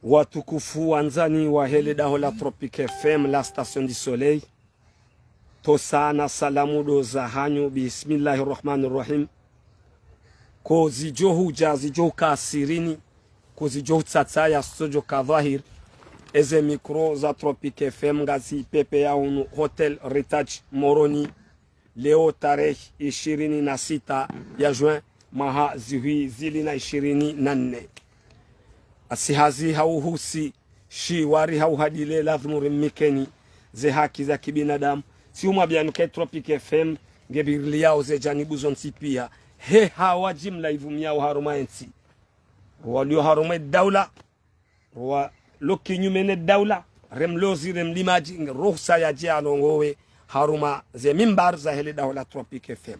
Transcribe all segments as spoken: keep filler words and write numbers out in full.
Watukufu wandzani wahe le daho la Tropic F M, la station du soleil. Ntsontsaha na salamu ndo zahanyu, bismillahi rahmani rahim. Ko zidjo hudja, zidjo huka sirini, ko zidjo hutsatsaya, zitsodjo ka dhwahir. Eze mikro za Tropic F M ngazipvepveyao hunu Hotel Retaj Moroni. Leo tarehi ishirini na sita ya juin, mwaha zihwi zili na ishirini na nne. Asi hazi hauhusu, shiwari hauhadile, lazimu rimnikeni ze haki za kibinadamu. Si umwambiani ke Tropic F M nge pviriliyao ze janibu zontsi pia. He hawa jimla ivumiyao harumwa entsi. Walio harumwa daula, walio kinyume ne daula, re mlozi, re mlimadji, nge ruhusa yadje alongowe harumwa ze mimbar zahe le daho la Tropic F M.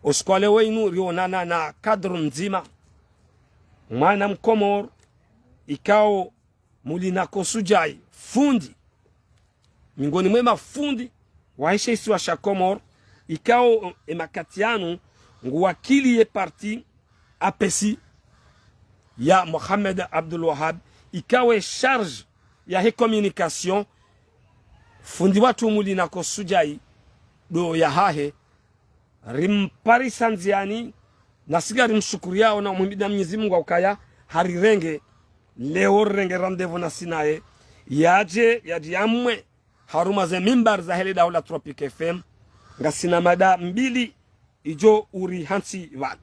Usiku wa leo wunu rionana na cadre mdzima, mwana Mkomori, ikao Mulinako Sudjai, fundi, miongoni mwe mafundi wahe she isiwa sha Komori, ikao e makati yanu nguwakili ye parti A P C ya Mohamed Abdul Wahab, ikao e charge yahe communication. Fundi watru Mulinako Sudjai ndo yahahe, rimparisa ndziani, nasi ngarimshukuriyao na umhimidia Mwenyezi Mungu ukaya harirenge, leo rirenge rendez-vous nasi naye, yadje, yadje yamwe harumwa ze mimbar zahe le daho la Tropic F M. Ngasina mada mbili idjo urihantsi pvanu.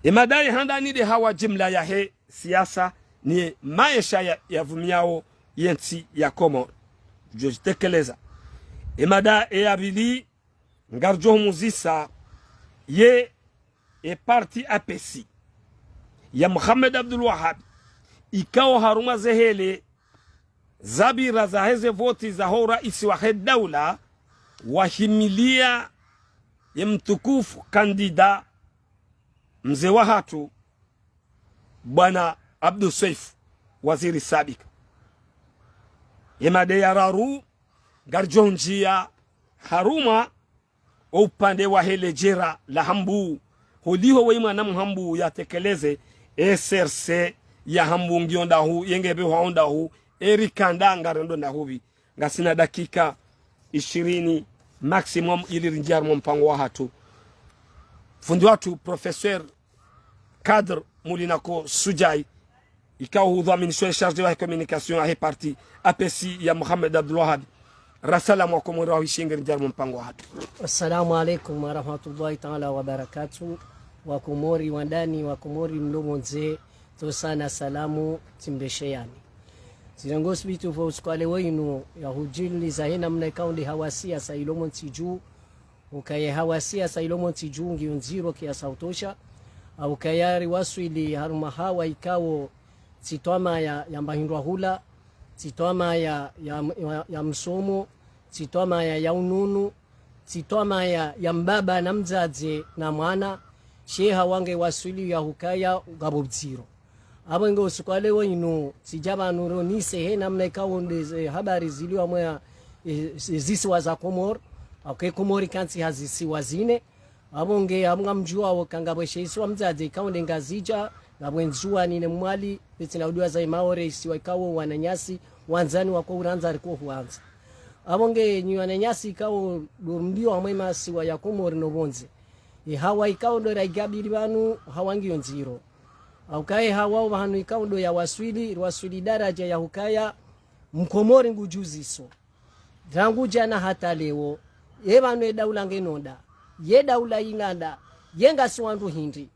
E mada ye handani nde hawa jimla yahe siasa ne maesha ya, yavumiyao yentsi ya Komori. Djo djitekeleza. E mada e ya pvili, ngaridjo humuzisa ye e parti A P C ya Mohamed Abdul Wahab, ikao harumwa ze hele zapvira zahe ze voti zaho uraisi wahe daula, wahimilia ye mtukufu kandida mze wahatru, Bwana Abdou Soefo, waziri sabik. Ye mada ya raru, ngaridjo hundjia harumwa o upande wahe le jera la Hambu, holiho we mwana Mhambu yatekeleze, e S R C ya Hambu ngiyo ndahu, yenge pvehwa o ndahu, e rikanda ngarendo ndahupvi. Ngasina dakika ishirini maximum ili rindjie harumwa mpango wahatru. Fundi watru, professeur, cadre Mulinako Sudjai, ikao hudhwaminisha e chargé wahe communication yahe parti A P C ya Mohamed Abdul Wahab. Rasalamu wa Komori wahishinge rindjie harumwa mpango wahatru. Assalamu alaikum warahmatullahi taala wabarakatuh. Wa Komori wa ndani, wa Komori mlo pvondze, ntsontsaha na salamu tsimbesheyani. Zirengo sibitu pvo usiku wa leo wunu ya hudjiliza he namna ikao nde hawa siasa ilo mo ntsi dju, ukaya hawa siasa ilo mo ntsi dju ngiyo ndziro kiasi ya utosha, au ukaya riwaswili harumwa hawa ikao tsi twamaya ya mbahindrwa hula, tsi twamaya ya, ya, ya msomo, tsi twamaya ya ununu, tsi twamaya ya mbaba na mdzadze na mwana, she hawa nge waswili ya hukaya ngapvo mdziro. Apvo nge usiku wa leo wunu, tsidja pvanu ronise he namna ikao nde ze habari zilio mwa, e, zi-, zisiwa za Komori, au ke Komori kantsi ha zisiwa zine. Apvo nge, apvo ngamdjuao, ka ngapvo she isiwa mdzadze, ikao nde Ngazidja, ngapvo Ndzuwani ne Mwali, pvetsina udiwa za Maore, isiwa ikao wananyasi wandzani wako urandza riko huandza. Apvo nge nyi wananyasi ikao ndo mlio mwe masiwa ya Komori no pvondze. E hawa ikao ndo raigabili pvanu, hawa ngiyo ndziro. Au ukaya hawa o pvahanu ikao ndo ya waswili, riwaswili daraja ya hukaya Mkomori ngudjuziso. Rangu djana hata leo, ye pvanu ye daula ngeno nda, ye daula ingana nda, ye ngasi wandru hindri.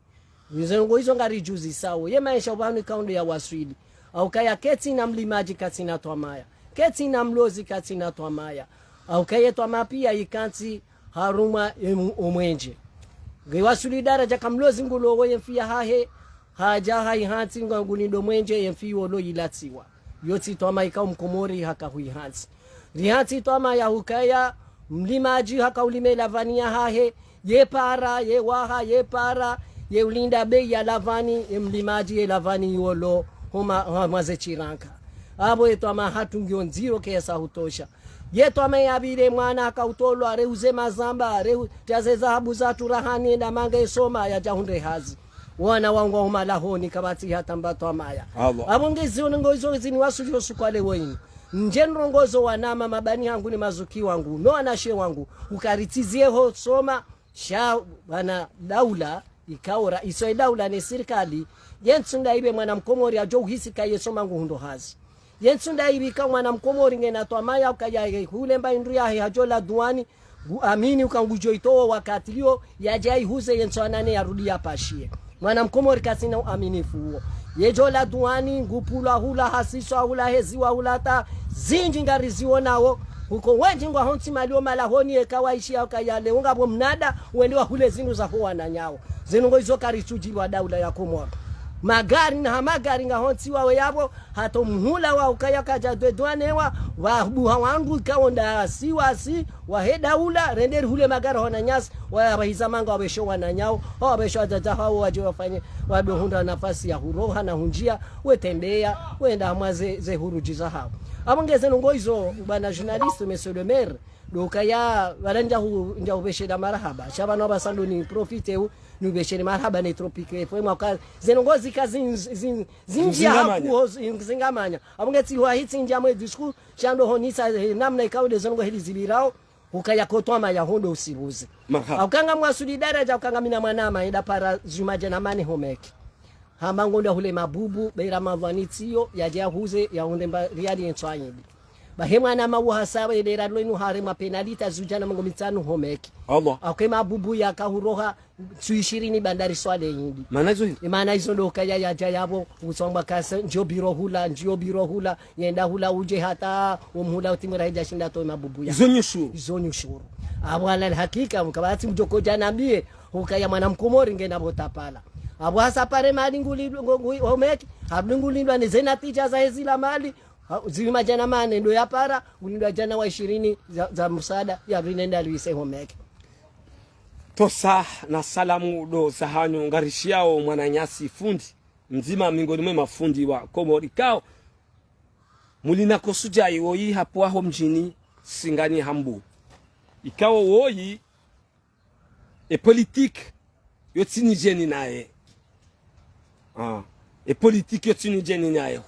Izo ndrongoo izo ngaridjuzisao, ye maesha o pvanu ikao ndo ya waswili. Au ukaya ketsina mlimadji katsina twamaya, ketsina mlozi katsina twamaya. Au ukaya ye twamaya pia ikantsi harumwa em-, o mwenje. Nge waswili daraja ka mlozi ngulowo ye mfi yahahe, hadja haihantsi ngangu nindo mwenje ye mfi wolo ilatsiwa. Yo tsi twamaya ikao Mkomori haka huihantsi. Rihantsi twamaya ya hukaya mlimadji haka ulime lavani yahahe, ye para, ye waha, ye para, ye ulinda bei ya lavani, ye mlimadji ye lavani yolo, homa, homa ze shiranka. Apvo ye twamaya hatru ngiyo ndziro kiasi ya utosha. Ye twamaya ya pvire mwana haka utolwa, reuze mazamba, reu-, taze zahabu zatru rahani enda mange soma yadja hundre hazi. Wana wangu wa umalahoni kapvatsi hata mbatwa maya. Allah. Apvo nge zinu ngoizo zini wasudjo sukwale woyini. Ndje ndrongozo wanama mabani hangu ni mazuki wangu, no wanashe wangu. Ukaritsizie ho soma, sha wana daula, ikao raisi wa daula ne sirikali, yentsu ndaibe mwana mkomori adjo uhisi ka ye soma nguhundro hazi. Yentsu ndaibe ka mwana mkomori ngena twamaya ukaya hule mba indru yahe hadjo la duani, ngu amini uka ngudjo itowo wakati liyo, yadje aihuze yentsu anane yarudi yapashiye. Mwana mkomori kasina uaminifu uwo. Yedjo la duani, ngupvulwa hula hasiswa hula heziwa hula ta, zindji ngarizionawo, huko wendji ngwahontsi mali o malahoni eka waishiya ukaya leo ngapvo mnada, wende wahule zindru zaho wananyawo. Zinu ngoizo karitsudjilwa daula ya Komoro. Magari na ha magari ngahontsi wawe yapvo, hata muhula wa ukaya kadja dwe duanewa, wabuha wandru ikao nda si wasi, wahe daula, rende rihule magari ho wananyasi, waya wahiza manga wapveshe wananyawo, wapveshe wadzadze hawo wadje wafanye, wadjo hundra nafasi ya huroha na hundjia, wetembeya, wenda hamwa ze, ze hurudji zahawo. Apvo nge zinu ngoizo, bwana journaliste, monsieur le maire, ndo ukaya, pvala ndja hu, ndja hupveshela marahaba. Sha pvanu apvasa ndo ni profite hu, ni upveshele marahaba ne Tropic F M, uka, zinu ngozi ka zin, zin, zindjia haku ho, zin, zingamanya. Apvo nge tsi hwa hitsi ndjia mwe discours, sha ndo honisa, eh, namna ikao nde zinu ngo heli zipvirao, ukaya ko twamaya ho ndo usibuze. Marahaba. Uka ngamwasuli daradja, uka ngamina mwanama, enda para zihwi madjana mane ho Mecque. Hamba ngo nda hule mabubu, bera mavani tsiyo, yadje yahuze, yahundre mba riali yentsu ayidi. Bahi mwanama wo hasaba, edera lwenu haremwa penalite, zudjana mengo mitsanu ho Mecque. Allah. Uka e mabubu yaka huroha, ntsu ishirini bandari swale yindi. Mana izo hindri? E mana izo ndo ukaya yadja yapvo, utsongwa kasa, ndjo biro hula, ndjo biro hula, yenda hula udje hata, o muhula utimira hedja shinda to e mabubu ya. Izo nyushuru. Izo nyushuru. Apvo ala hakika, mkapvatsi mdjo kodja nambiye, ukaya mwana mkomori ngena pvo tapala. Apvo hasa pare mali nguli, ngu, ngu, ho Mecque, hapvi ngulindwa ne ze natija za hezi la mali, ha, zihwi madjana mane ndo yapara, ngulindwa djana wa ishirini za, za msaada, ya vinenda luise ho Mecque. Tosa na salamu ndo zahanyu ngarishiyao mwananyasi fundi, mdzima mingoni mwe mafundi wa Komori ikao. Muli na Kosujayi woyi hapvwa ho mdjini Singani Hambu. Ikao woyi e politique yo tsi nidjeni naye. Ah, e politique yo tsi nidjeni naye.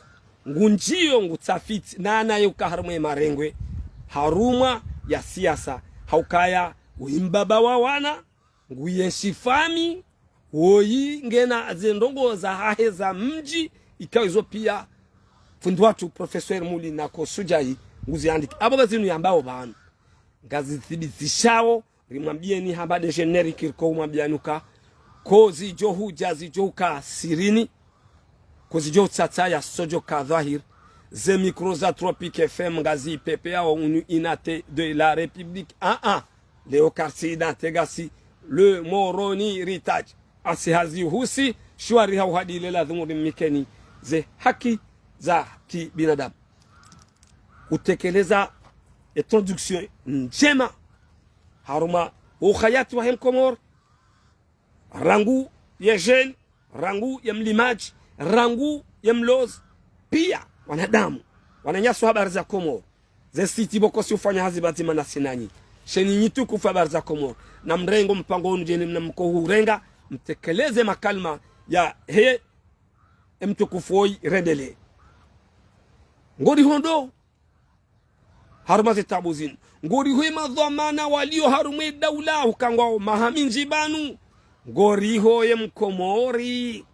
Ngundjiyo ngutsafiti, na naye uka harumwa e marengwe, harumwa ya siasa, haukaya uyi mbaba wa wana, nguyenshi fami, woyi ngena ze ndrongoo zahahe za mdji, ikao izo pia fundi watru Professeur Muli na Kosujayi nguziandiki. Apvo ka zinu yambao pvanu, ngazithibitishao, rimwambiyeni hamba nde générique riko umwambiyani uka, ko zidjo hudja zidjo uka sirini, ko zidjo utsatsa ya sodjo ka dhwahiri, ze micro za Tropic F M ngazipepeyao unu unité de la République. Ah, ah. Leo kartsi unité ngasi, le Moroni Héritage. Asi hazihusi, shwari hauhadile ladhimu rimnikeni ze haki za kibinadamu. Utekeleza introduction ndjema harumwa uhayati wahe mkomori, rangu ye jeune, rangu ye mlimadji, rangu ye mlozi, pia wanadamu, wananyasi wa habari za Komori. Ze siti pvoko si ufanya hazi pvadzima nasi nanyi. Sheni nyi tukufu habari za Komori. Na mrengo mpango unu djeni mna mko hurenga, mtekeleze makalima yahe e mtukufu woyi rendele. Ngori ho ndo harumwa ze tabu zinu. Ngori ho e madhwamana walio harumwa e daula ukangwao maha mindji pvanu. Ngori ho ye mkomori.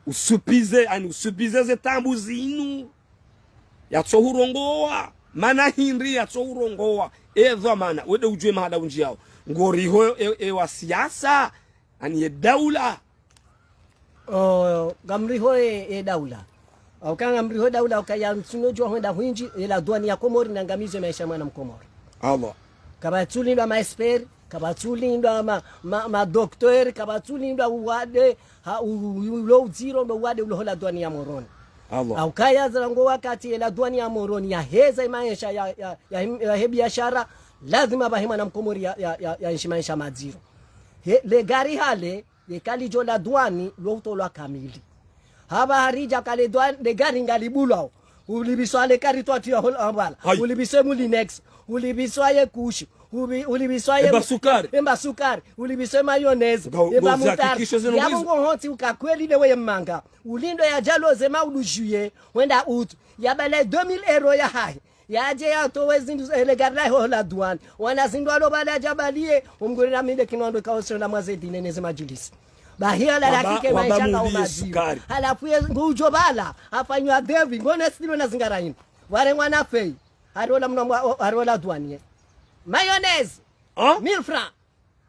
Usupize, ani usupize ze tabu zinu. Yatso hurongowa. Mana hindri yatso hurongowa. E dhwamana, wende udjuwe mahala undjiyao. Ngori ho e, e wa siasa, ani ye daula. O, ngamri ho e, e daula. Uka ngamri ho e daula, ukaya ntsuno djuwa hwenda hwindji, e la duani ya Komori nangamize maesha mwana mkomori. Allah. Kapvatsulindwa ma expert, kapvatsulindwa ma, ma, ma docteur, kapvatsulindwa uwade, ha, u, u, ulo udziro ndo uwade ulo ho la duani ya Moroni. Allah. Ukaya zira ngo wakati e la duani ya Moroni yaheza e maesha ya, ya, ya, yahe biashara, lazima pvahe mwana mkomori ya, ya, ya, yaenshi maesha madziro. He, le gari hale, yeka lidjo la duani, lo utolwa kamili. Hapva haridja ka le duani, le gari ngalibulwao. Ulipviswa le gari twatru ya hol, ambala. Hayi. Ulipviswe Mulinex. Ulipviswa ye kushi. Hubi-, ulibiswa ye emba sukari. Emba sukari, ulibiswa ye mayonnaise, nga-, emba moutarde. Ngozihakikisho zinu. Yabo ngwizo. Ngo hontsi uka kweli ne weye mmanga. Ulindo yadjaloze maudu juillet, wenda août. Yabale deux mille euros yahahe. Yadje yatowe zindru, eh, le gari lahe ho la douane. Wana zindru walo bala yadja baliye, omgore na minde kinondo kaosho na mwaze dine neze madjilisi. Bahi ala waba-, hakike waba maesha ka muliye umaziwa. Sukari. Halafu ye ngudjo bala, hafanywa devis, ngone silo na zingara inu. Ware mwana fei, harola mna mwa-, o-, harola douanier. Mayonnaise, hein? Mille francs.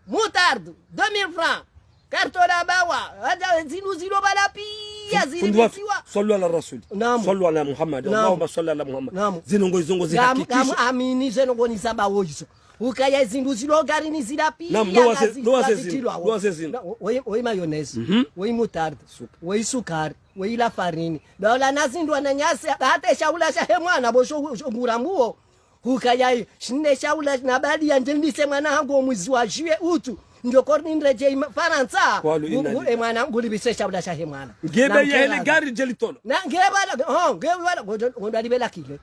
Moutarde, deux mille francs. Kartona bawa, hata zinu zilo bala piya. Fu-, fundi wafi, zilibisiwa. Sallu ala Rasul. Naam. Sallu ala Muhammad. Naam. Allahumma salli ala Muhammad. Naam. Zinu ngo izo ngo zihakikisho. Naam, amini zinu ngo ni zaba wojizo. Ukaya zindru zilo garini zila piya. Naam, ndo waze-, ndo waze zindru, ndo waze zindru. Na, o-, oyi, oyi mayonnaise, mhm, oyi moutarde, suka, oyi sukari, oyi la farine. Dola na zindru wananyasi, hata shahula shahe mwana, bo sho, sho ngurambuo. Hukaya yi, shinde shahula na bali ya ndjendise mwana hangu omwezi wa juillet août. Ndjo korni ndredje ima-, Farantsa. Kwalu inna lillahi. Ngu-, ngu-, e mwana, ngulibise shahula shahe mwana. Ngebe ya hele gari djelitolo. Na ngebe la, oh, ngebe la, ngondo, ngondo alibela kile.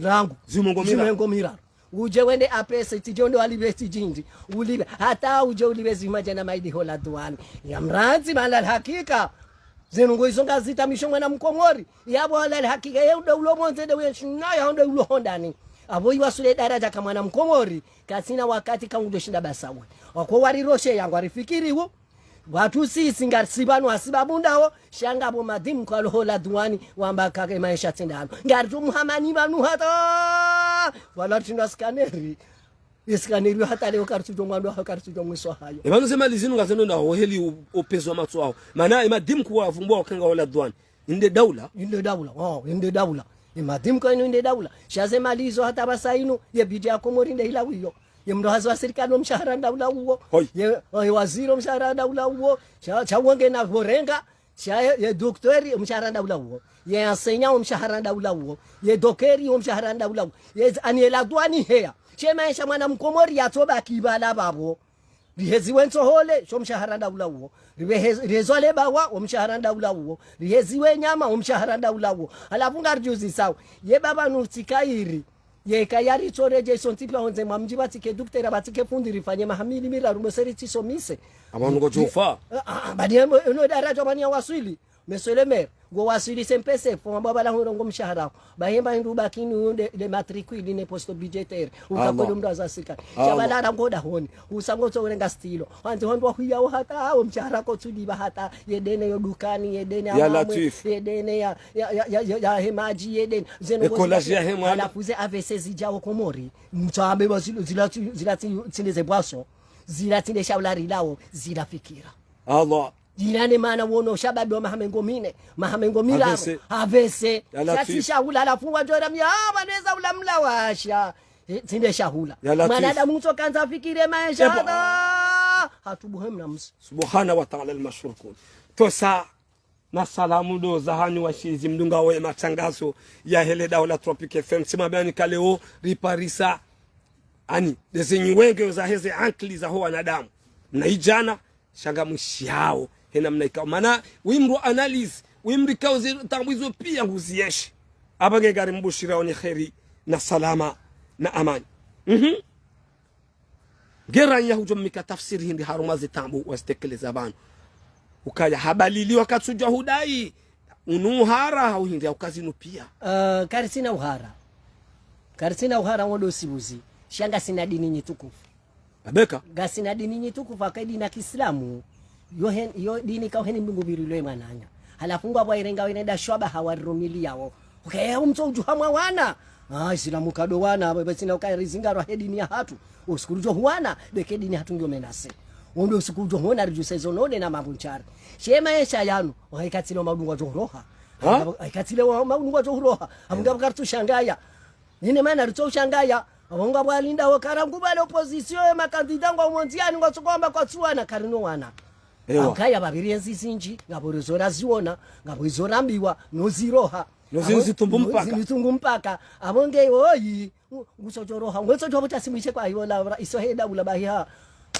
Rangu. Zimongo mira. Zimongo mira. Udje wende apese, tsidje wende walibe tsidjindji. Ulibe. Hata udje ulibe zima djana maidi ho la douane. Ya mrandzi mala hakika. Zinu ngo izo ngazitamisho mwana mkomori. Yabo halali hakika, ye ude ulo mondze de uye shina ya ude ulo hondani. Abo iwasule daraja ka mwana mkomori. Kasina wakati ka udo shinda basawe. Wako wari roshe yangu warifikiri hu. Watu sisi ngari sibanu hasibabu ndawo. Sha ngabo madhimu kwa loho la duwani. Wamba kake maesha tsindano. Ngari tu muhamani banu hata. Wala tsinda skaneri. Isikaniriyo hata leo karitsudjo mwando hayo, karitsudjo mwiso hayo. Epvanu ze mali zinu ngazendo na hoheli u-, upvezo wa matso aho. Mana emadhimu kuwa avumbwa wakanga wala duwani. Inde daula. Inde daula, oh, inde daula. Emadhimu kwa inu inde daula. Sha ze mali izo hata pvasa inu, ye bidja ya Komori nde hila wiyo. Ye mndru hazi wa sirikali omshahara nda ula uwo. Hoi. Ye, ye waziri omshahara nda ula uwo. Sha, sha wonge na vorenga. Sha ye, ye dokteri, omshahara nda ula uwo. Ye enseignant, omshahara nda ula uwo. Ye dokeri, omshahara nda ula uwo. Ye z-, ani ye la duwani heya. She maesha mwana mkomori yatsoba kibala babo. Riheziwe ntsohole, sho omshahara nda ula uwo. Riheziwe le bawa, omshahara nda ula uwo. Riheziwe nyama, omshahara nda ula uwo. Halafu ngaridjuzisawo. Ye baba nutsika iri. Yeka yaritsoredje iso ntsipi hondze mwa mdji pvatsike doktera, pvatsike fundi, rifanye maha mili miraru mwe seri tsisomise. Apvanu ngo tsufa. Ah, ah, badi eno, eno daraja pvani ya waswili. Monsieur le maire, ngo waswili S N P S F, wamba bala huro ngo mshahara. Bahemba hindu bakini unde, de matricule, ne poste budgétaire. Uka Allah. Kodo mndru aza sirikali. Allah. Sha bala rango dahoni. Usa ngo tso urenga stilo. Wanzi hondwa huya hata, omshahara kotsuliba hata. Ye dene yo dukani, ye dene ya amamwe, Latif. Ye dene ya, ya, ya, ya, ya, ya hemadji, ye dene. Zeno écolage ya hemwana. Halafu ze A V C zidjao Komori. Mtsambe ba zilo, zila, zila, zila, tsinde ze bwaso. Zila tsinde shaula rilao, zila fikira. Allah. Zila ne mana wono shababi wa maha mengo mine, maha mengo miraru. A V C. A V C. Ya Latif. Shatsi shaula, halafu wadjora mi, ah, waneza ula mla washa. Eh, tsinde shaula. Ya Latif. Mwanadamu utso kandza fikire maesha. Ebo. Hata. Hatubuhe mna msi. Subhana wa ta'ala amma yushrikun. Tosa. Na salamu ndo zahanyu washizi mdungao ye matangazo ya hele daho la Tropic F M. Sima bani kaleo riparisa. Ani, ndezenyi wenge zaheze ankili zaho wanadamu. Na idjana, sha ngamwishiao. Hena mna ikao. Mana, wimdru analyse, wimdru ikao ze taabu izo piya nguziyeshi. Apva nge ngari mbushirao ni kheri, na salama, na amani. Mhm. Ngeranya hudjo mnika tafsiri hindri harumwa ze taabu wazitekeleza pvanu. Ukaya habalili wakatsudjwa hudai. Unu uhara hau hindri hau kazi inu piya. Ah, karitsina uhara. Karitsina uhara wondo sibuzi. Sha ngasina dini nyi tukufu. Abeka? Ngasina dini nyi tukufu, aka dini ya kiislamu. Yo hen-, yo dini ka uheni mdungu pviri lo ye mwananya. Halafu ngwa pvwa irenga wene da shwaba hawarirumili yawo. Ukaya umtso udjuha mwa wana. Ah, isilamu kado wana, baba tsina ukaya rizingarwa he dini ya hatru. Usiku udjo huwana, deke dini hatru ngiyo menase. Wondo usiku udjo huona ridjuse zonode na mabunchari. She maesha yanu, wahe katsile wa maudungu wadjo huroha. Ha? Wahe katsile wa maudungu wadjo huroha. Amunga buka ritsu shangaya. Nine mana ritso ushangaya. Amunga bwalinda wakara ngubale opposition ya makandida ngwa umondziani ngwa tsukwamba kwatsuwana karino wana. Ewa. Akaya babiri enzi zindji, ngapvo rizo raziona, ngapvo izo rambiwa, no ziroha. No zinu zitumbu mpaka. Zinu zitumbu mpaka. Apvo nge oyi, ngu-, ngutsodjo roha. Ngutsodjo pvuta simu ishe kwa hiyo la, la, iso he daula bahiha.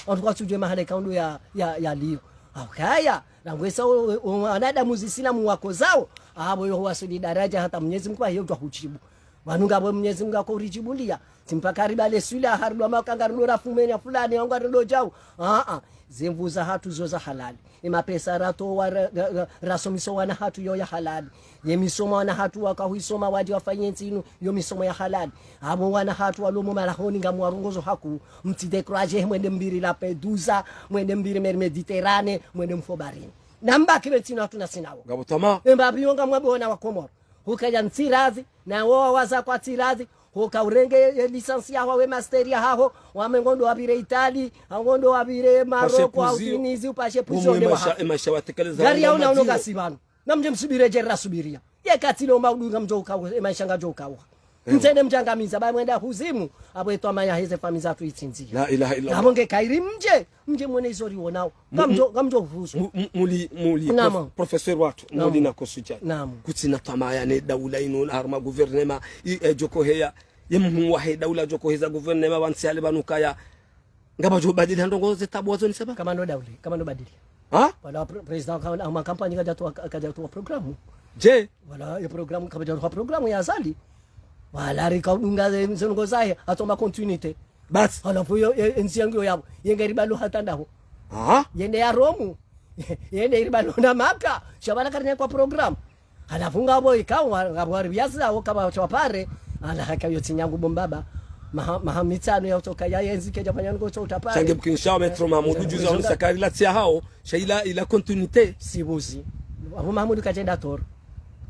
Wandru kwatsudjwe mahala ikao ndo ya, ya, ya liyo. Akaya, na ngwesa o, o, o, wanadamu zisilamu wako zao. Apvo yo wasuli daraja hata Mwenyezi Mungu ahiyo djwa hudjibu. Pvanu ngapvo Mnyezi Mungu ako urijibuliya. Tsi mpaka ribale swila, haridwa maka ngaridjo rafumenya fulani, au ngaridjo djau. Aa, ze nvu zahatru zo za halali. Ye mapesa ratowa ra-, ra-, ra-, rasomeso wana hatru yo ya halali. Ye misomo wana hatru waka huisoma wadje wafanye ntsi inu, yo misomo ya halali. Apvo wana hatru walo mo malahoni ngamwarongozo haku, mtsidécourager, mwende mbiri Lampedusa, mwende mbiri mer Méditerranée, mwende mfo baharini. Na mbaki pve ntsi inu hatru ngasinawo. Ngapvo twamaa. Emba pvi yo ngamwambo wana wa Komoro. Hukaya ntsi radhi, na wo waza kwatsi radhi, huka urenge ye licence yaho, we master yaho, wame ngondo wapvire Italie, au ngondo wapvire Maroc, au Tunisie, upashe puzo nde waha. Maisha, maisha watekeleza. Gari ya una uno kasi pvanu. Na mdje msubiri dje rasubiriya. Ye katsi lo maudu ngamdjo ukawo, ye maisha ngadjo ukawo. Mtsende mdjangamiza, ba mwenda huzimu, apvo ye twamaa ya heze famiyi zatru itsindziya. La ilaha illallah. Apvo nge kairi mdje, mdje mwone izo riwonao. Ngamdjo, ngamdjo huzo. Mu-, mu-, muli, muli, prof-, professeur watru, muli na kosudjani. Naam. Kutsina twamaa ya ne daula inu, harumwa gouvernement, i, e, djokoheya, ye mhuu wahe daula djokoheza gouvernement, wantsi ale pvanu kaya. Ngapvadjo badili ha ndrongo ze tabu wazo nisa ba? Kama no daula, kama no badili. Ha? Wala pre-, président ka-, ama kampanyi kadjatowa, kadjatowa programme. Je? Wala ye programme, kapvadjatowa programme ya Azali. Wala rika udunga ze, ze ndrongo zahe, hatoma continuité. Basi. Halafu yo, ye, ye ntsi yangu yo yapvo. Yenge ribalo hata ndaho. Aha. Yende ya Romu. Yende ribalo na Maka. Sha pvala karine kwa programme. Halafu ngapvo ikao, ngapvo waribiaza, wo kapvadja wapare. Ala haka yo tsi nyangu bo mbaba. Maha-, maha mitsanu ya utoka ya yenzi kedja pvanya ngo tso utapare. Sha nge mkinisha wa Maître Mahamoudou juzi wa msakari la tsi ya hao. Sha ila, ila continuité. Sibuzi. Apvo Mahamoudou kadjenda toro.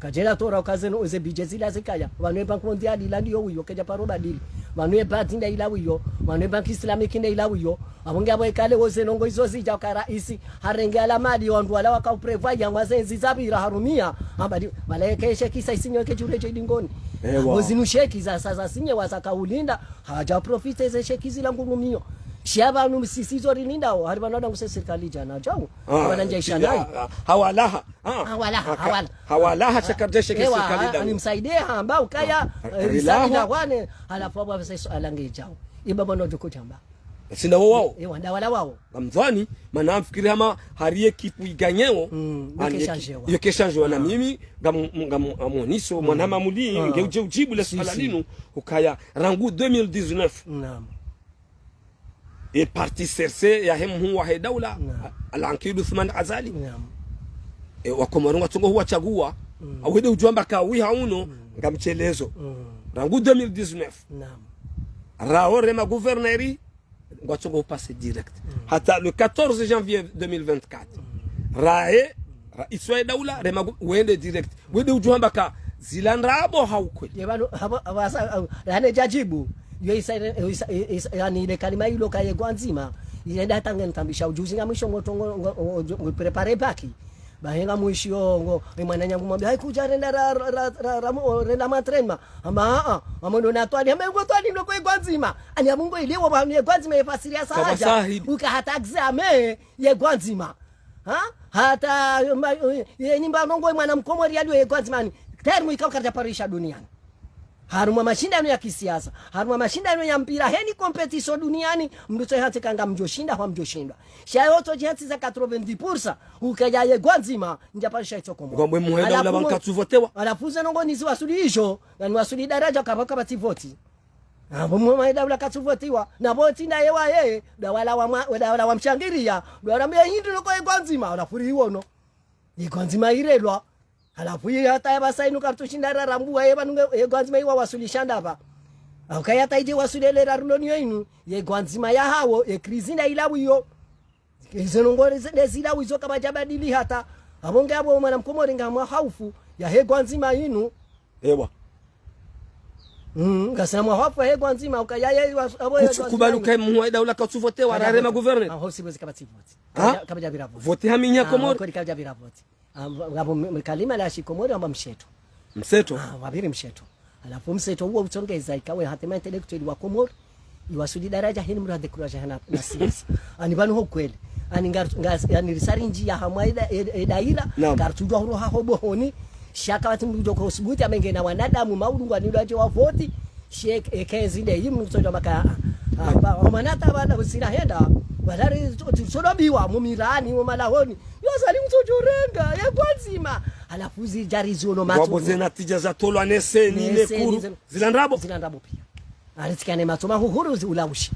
Kadjela tora ukaze no uze budget zila zikaya. Pvanu ye Banque Mondiale ila ndiyo wiyo, kedja paro badili. Pvanu ye BAD nda ila wiyo. Pvanu ye Banque Islamique nda ila wiyo. Apvo nge apvo ikale woze ndrongo izo zidja uka raisi. Harenge ala mali yo wandru wala waka uprévoir ya ngwaze nzi zapvira harumia. Amba di, pvala ye ke chèque isa isinywe ke djure dje dingoni. Ewa. Apvo zinu chèque za, sa, za sinye waza kaulinda. Hadja profiter ze chèque zila ngurumio. Sha pvanu sisi zo rilindao. Hari pvanu ada nguse sirikali djana. Djau. Ah, pvanu ndja isha nayi. Ah, ah, hawalaha. Ah, hawalaha, haka-, hawala. Hawalaha, ah, shakardeshe ke ewa, sirikali ah, dau. Ani msaidie hamba ukaya, ah, eh, risali rilaha. Na wane, halafu apvo apvasa iso alange djau. Iba bono djoko djamba. Sina wo wao. Ewa, nda wala wao. Ngamdhwani, mana mfikiri hama hari ye ekipu iganyeo. Mm, ani yoke eki-, changewa. Yoke changewa na mimi, ngam-, ngam-, ngamwoniso, mwana mama muli, nge udje ujibu le suala linu, ukaya, rangu deux mille dix-neuf. Naam. E parti C R C yahe mhuu wahe daula, Naam. Al-Ankid Othman Azali. Naam. E, Wakomori ngwatsongo huwatsagua. Mm. Awede udjua mba kawi hauno, ngamshelezo. Mm. Rangu deux mille dix-neuf. Naam. Rao rema gouverneur, ngwatsongo passer direct. Mm. Hata le quatorze janvier deux mille vingt-quatre. Mm. Rae, raisi wahe daula, rema gu-, wende direct. Wende udjua mba ka zila ndrabo haukweli. Ye pvanu, hapvo, hapvo asa, hapvo, rane djadjibu. Yo isa, isa, isa, yani ile kalima ilo ka ye gwandzima. Ile nda tange ntambisha ujuzi ngamwisho ngo tongo, ngo, ngo, ngo, ngo préparer bac. Bahe ngamwisho ngo, e mwananyangu mwambe, "Hai kudja renda ra, ra, ra, ra, ra, mo, renda ma entraînement." Hamba, "Ah, ah, hamba ndo natwali." Hamba, "Ngo twali ndo ko ye gwandzima." Ani hamba ngo ile wo pvanu ye gwandzima ye fasiri ya sahaja. Uka hata examen ye gwandzima. Ha? Hata, ma, ye nyimba nongo mwana mkomori yaliyo ye gwandzima ni. Terme ikao karidja parisha duniani. Harumwa mashindano ya kisiasa, harumwa mashindano ya mpira, heni compétition duniani, mndru tso hantsi ka ngamdjo shinda, hau ngamdjo shindwa. Sha yo tso djihantsiza quatre-vingt-dix pour cent, ukaya ye gwandzima, ndja parisha itso Komoro. Ngwambwe muhenda ula pvanu katsu votewa. Halafu ze nongo nizi wasuli ijo, na ni wasuli daraja kapva kapvatsi voti. Apvo mwe maida ula katsu votiwa, na voti nda yewa ye, dawala wa mwa-, dawala wa mshangiriya, dawala mbe hindru noko ye gwandzima, halafu ri iwono. Ye gwandzima irelwa. Halafu ye hata ya pvasa inu kartsu shinda rarambua ye pvanu nge, ye gwandzima iwa wasuli shandapva. Au kaya hata idje wasuli ele raruloni yo inu, ye gwandzima ya hawo, ye krizi nda ila wiyo. Izo nongo ze, nde zila wizo kapvadja badili hata. Apvo nge apvo mwana mkomori ngamwa haufu, yahe gwandzima inu. Ewa. Mm, ngasina mwa haufu yahe gwandzima, uka ya, ya, wa, apvo ye gwandzima inu. Kutsu kubali uka mhuu wahe daula katsu votewa, rarema gouverneur. Ah, hosi bozi kapvatsi voti. Ha? Kapvadja, kapvadja pvira voti. Voti haminya Komori. Ah, kweli kapvadja pvira voti. Ah, ngapvo m-, m-, kalima la shikomori amba msheto. Mseto? Ah, wapviri msheto. Halafu mseto uwo utsongeza ikawe hata ma intellectuel wa Komori, iwasuli daraja heni mndru hadécourager hana na siasa. Ani pvanu ho kweli. Ani ngar-, ngar-, ani risari ndjiya hamwa eda-, ed-, edaira, Naam. Kartsudjua huro haho bohoni, sha kapvatsi mndru djoko usubuti, amenge na wanadamu, maulungu, ani ndo adje wa voti, she, e, kenzi nde, yi mndru kutsodjua maka, ah, ah, ba, omwana hata pvanu usina henda, wadari, tso-, tso-, tsodobiwa, mumirani, mumalahoni, yo Azali mtsodjorenga, ye gwandzima. Halafu zidja riziono matso. Wabo ze natija zatolwa ne CENI, ne CENI, ne kuru. Zila ndrabo? Zila ndrabo pia. Aritsikane matso mahuhuru zi ulawushi.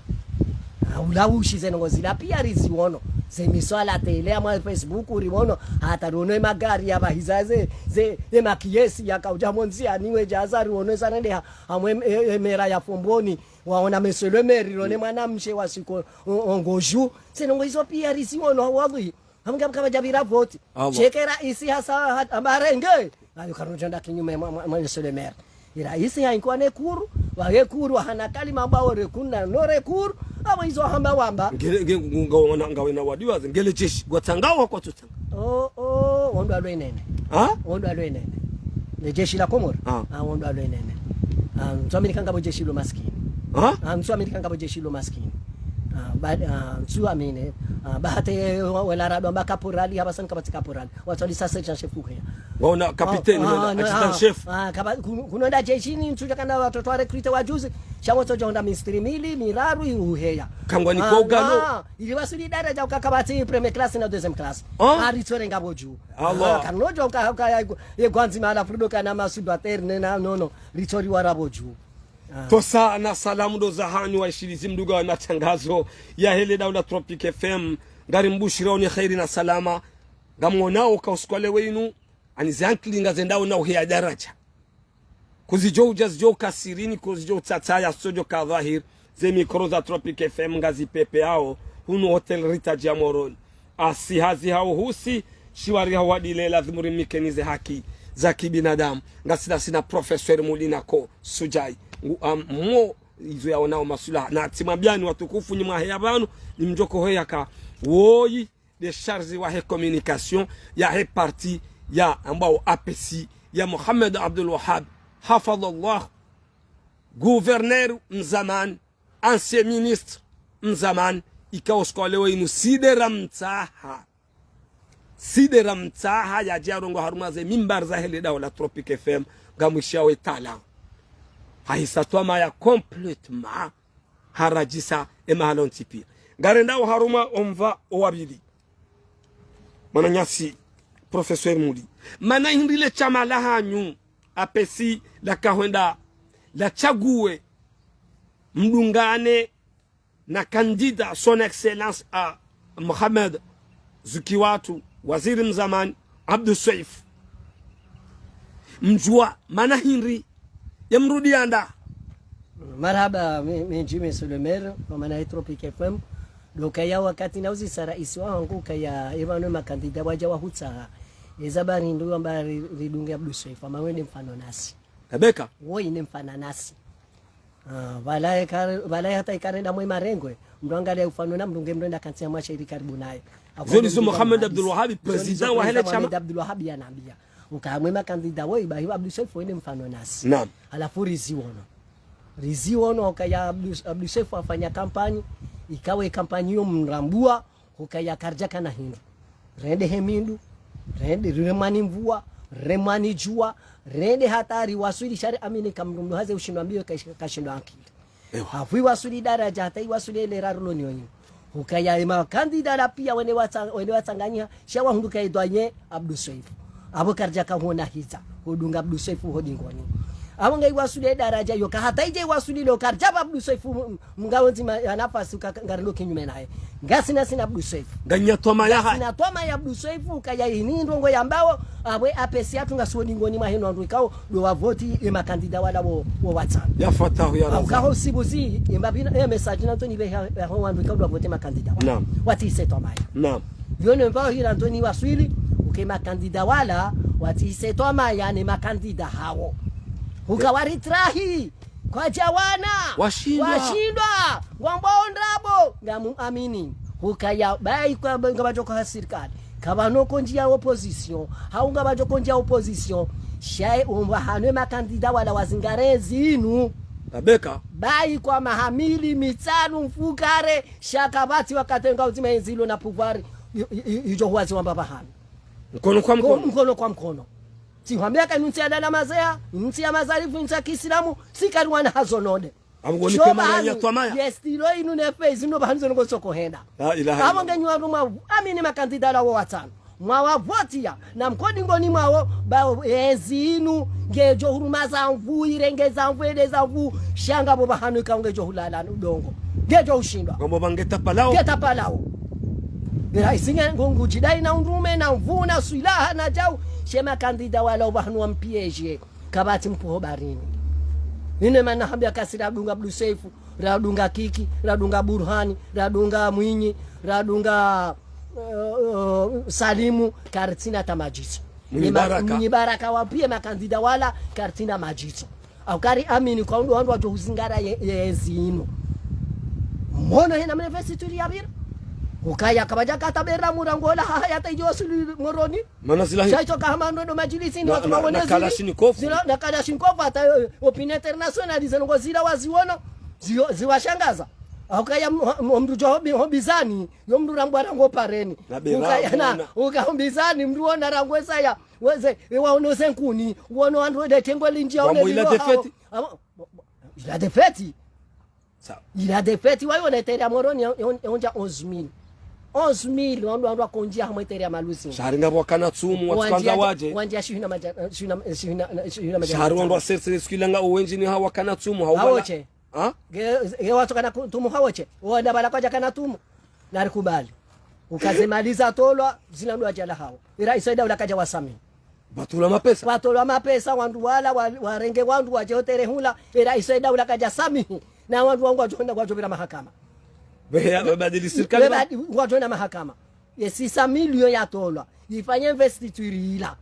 Ah, ulawushi ze ndrongoo zila pia riziono. Ze miswala tele amwa Facebook riono. Hata riono ye magari ya bahiza ze, ze, ye makiyesi yakaudja monzi ya niwe djaza riono za nende ha, amwe em-, e, e, mera ya Fomboni. Waona monsieur le maire, riono mwanamshe wa siko, o, o, ngoju. Ze ndrongoo izo pia riziono, wallahi. Hamwe kapvadja pvira voti. Allah. Sheke raisi hasa ha-, hamba renge. Ayo karudja nda kinyume mwa, mwa, mwa monsieur le maire. Iraisi haikwa ne kuru, wahe kuru, wahana kalima amba ore kuna no re kuru, abo izo hamba wamba. Ngele, nge, nge, ngawe na, ngawe na wadiwaze, ngele jeshi, ngwatsangawo kwatsutsanga. Oh, oh, wo ndo alwenene. Ha? Wo ndo alwenene. Le jeshi la Komori. Ah. Ah, wo ndo alwenene. Ah, ntsuamini kanga bo jeshi lo maskini. Ha? Ah, ntsuamini kanga bo jeshi lo maskini. Ah, ba, ah, ntsuamini. Ah, ba hata ye, wa, wala rado amba kaporali, haba san kapvatsi kaporali. Watwali sa sergent chef uheya. Waona capitaine, ah, waona no, adjudant ah, chef. Ah, kaba, kun-, kuno nda jeshini, ntsudja kana watoto wa recruter wa juzi. Sha wotso djonda mistri mili, miraru, uheya. Kangwa ni ah, kwa ugalo. Ah, ili wasuli daraja uka kapvatsi première classe na deuxième classe. Ah. Ah, ritsorenga bo dju. Allah. Ah, kanojo uka, uka ya, ye gwanzi mala frudo kana masudo aterne na, no, no. Ritsori wara bo dju. Ah. Tosa na salamu ndo zahanyu waishilizi mdunga wa matangazo yahe le daula Tropic F M. Ngari mbushirao ni kheri na salama. Ngamwonao uka usiku wa leo wenu. Ani ze ankili ngazendao na uheya daraja. Kuzidjo udja zidjo uka sirini, kuzidjo utsatsaya, zidjo uka dhwahir, ze mikro za Tropic F M ngazipepeao, hunu Hotel Rita ya Moroni. Asi hazi hau husi, shiwari hau wadile, lazimu rimikeni ze haki za kibinadamu. Ngasina sina Professeur Mudi nako, Sujai. Ngu, am, mo, izo yaonao masulaha. Na tsimwambiani watukufu nyi mwaheya pvanu, ni mdjoko heya ka, woyi, déchargé wahe communication yahe parti ya ambao A P C ya Mohamed Abdul Wahab, hafadhallah, gouverneur mzamani, ancien ministre mzamani, ikao usiku wa leo inu side ramtsaha. Side ramtsaha yadje yarongowe harumwa ze mimbar zahe le daula Tropic F M, ngamwishiao ye tala. Hahisa twamaya complètement. Haradjisa emahala ontsi pia. Ngarendao harumwa omva owapvili. Mwananyasi, Professeur Mudi. Mana hindri le shama lahanyu, A P C, lakahwenda, latsaguwe, mdungane, na candidat, son excellence, a Mohamed Zuki Watu, waziri mzamani, Abdou Soef. Mdjuwa, mana hindri, ye mrudi yanda. Marahaba, mi, mi ndjimi monsieur le maire, kwa mana ye Tropic F M. Ndo ukaya wakati na uzisa raisi wahangu ukaya, epvanu makandida wadja wahutsaha. Eza bari ndo amba ri-, ridunge Abdou Soef, ama wende mfano nasi. Rebeka. Woyi ne mfano nasi. Ah, pvala eka, pvala hata ikarenda mwe marengwe, mdru angalia ufano na mdru nge mdru enda kantsi ya mwasha ili karibu naye. Zoni zo Mohamed Abdul Wahabi, président wahe le shama. Mohamed Abdul Wahabi yanambia. Uka mwe makandida woyi, bahi Abdou Soef wende mfano nasi. Naam. Halafu riziono. Riziono ukaya Abdou, Abdou Soef afanya kampanyi, ikawe kampanyi yo mrambua, hukaya karidjaka na hindru. Rende he mindu, rende, rire mwani mvua, rire mwani djuwa, rende hata riwaswili sha riamini ka mdru mdru haze ushindwa mbio kash-, kashindwa ankili. Ewa. Halafu iwaswili daraja hata iwaswili ele raruloni yonyi. Hukaya ema kandida la pia wene watsa-, wene watsanganyiha, sha wahundru ka edwanye Abdou Soef. Abo karidjaka huona hiza, hudunga Abdou Soef ho dingoni. Abo nga iwaswili daraja yo, ka hata idje iwaswili lo karidjaba Abdou Soef m-, m-, mngawo ndzima ya nafasi uka-, ngarilo kinyume naye. Ngasina sina Abdou Soef. Nganya twamaya ha. Ngasina twamaya Abdou Soef, ukaya ini ndrongo yambao, abwe A P C yatru ngasi ho dingoni mwa heno wandru ikao, ndo wavoti ye makandida wala wo, wo watsanu. Ya Fatahu, ya Razak. Ukaho sibuzi, ye mbapvi na, ye message na ntoni be ya, ya ho wandru ikao ndo wavoti makandida wala. Naam. Watsi ise twamaya. Naam. Yo ne mbao hira ntoni waswili, uke makandida wala, watsi ise twamaya ne makandida hawo. Huka waritrahi, kwadjawana. Washindwa. Washindwa. Ngwambao ndrabo. Ngamu amini. Hukaya, bayi kwa, ngapvadjoko ha sirikali. Kapvano kondji ya opposition. Hau ngapvadjoko kondji ya opposition. Shaye umbwa hanwe makandida wala wazingare zinu. Rebeka. Bayi kwa maha mili, mitsanu, mfukare. Sha kapvatsi wakati nga uzima enzilo na pouvoir. I, i, i, idjo huwazi wamba pvahanu. Mkono kwa mkono. Mkono kwa mkono. Tsi hwambia ka inu ntsi ya dala mazeya, inu ntsi ya mazarifu, inu ntsi ya kiislamu, si kariwana hazo nonde. Abo ngoni sho ke mara ya pvanu, twamaya. Yes, tilo inu ne phase, inu pvahanu zo nongo soko henda. La ilaha illallah. Abo ngenyi wandru mwa, amini makandida wala wo watsanu. Mwawavotiya, na mkodi ngoni mwawo, ba ezi inu, ngedjo huruma za nvu, irenge za nvu, ende za nvu, sha ngapvo pvahanu ikao ngedjo hulala no udongo. Ngedjo hushindwa. Ngombo bange tapalao. Nge tapalao. Ira isinge ngu-, ngudjidai na undrume, na nvu, na swilaha, na djau, she makandida wala opvahanu wa mpiyeje. Kapvatsi mpuho barini. Ine mana hambia kasi radunga Abdu Seifu, radunga Kiki, radunga Burhani, radunga Mwinyi, radunga, eh, eh, Salimu, karitsina ta madjitso. Mwinyi Baraka. Mwinyi Baraka wapviye makandida wala, karitsina madjitso. Au kari amini kwa undru wandru wadjo huzingara ye, ye ezi inu. Mwono hena mne investiture yapvira. Ukaya kapvadja kata bera murangola ha, ha, yata idjo wasuli Moroni. Mana zila hi- Shaitso kahama ndo ndo majilisi ni na, watu na, na wawonezi. Kalashnikov. Zila na Kalashnikov hata, eh, opinion international zinu ngo zila waziwono, zio-, ziwashangaza. Ukaya m-, m-, mndru djo hobi-, hobizani, yo mndru rambwa rango pareni. Na bera ukaya na, mona. Uka hobizani, mndru wona rango esaya. Weze, ewa ono ze nkuni, wono wandru wende tengwe lindjia. Wambo one ila lilo defeti. Hawo. Ama, bo-, bo-, ila defeti. Sawa. Ila defeti wayo na terrain ya Moroni ya, ya, yaondja onze mille. Onze mille, wandru, wandru wakondjia hamwe terrain ya Malusi. Shahari ngapvo wakana tsumu, wandjia, watsandza wadje. Wandjia shihina madja-, shihina, shihina, shihina madja-. Shahari wandru wa serse, skwilanga uwendji ni hawa wakana tsumu, hawa wala. Hawoche. Ha? Nge, nge watsokana ku-, tsumu hawoche. Wanda bala kwadjakana tsumu. Narikubali. Uka ze mali zatolwa, zila ndo adjala hawo. Ira iso idaula kadja wasamihi. Batolwa mapesa. Batolwa mapesa, wandru wala, wa-, warenge wandru wadje ho terrain hula, ira iso idaula kadja samihi. Na wandru wangu wadjo henda, wadjo pvira mahakama. Beya, wabadili sirikali. Wabadi-, wadjo henda mahakama. Ye six cents millions yatolwa. Ifanye investiture ila.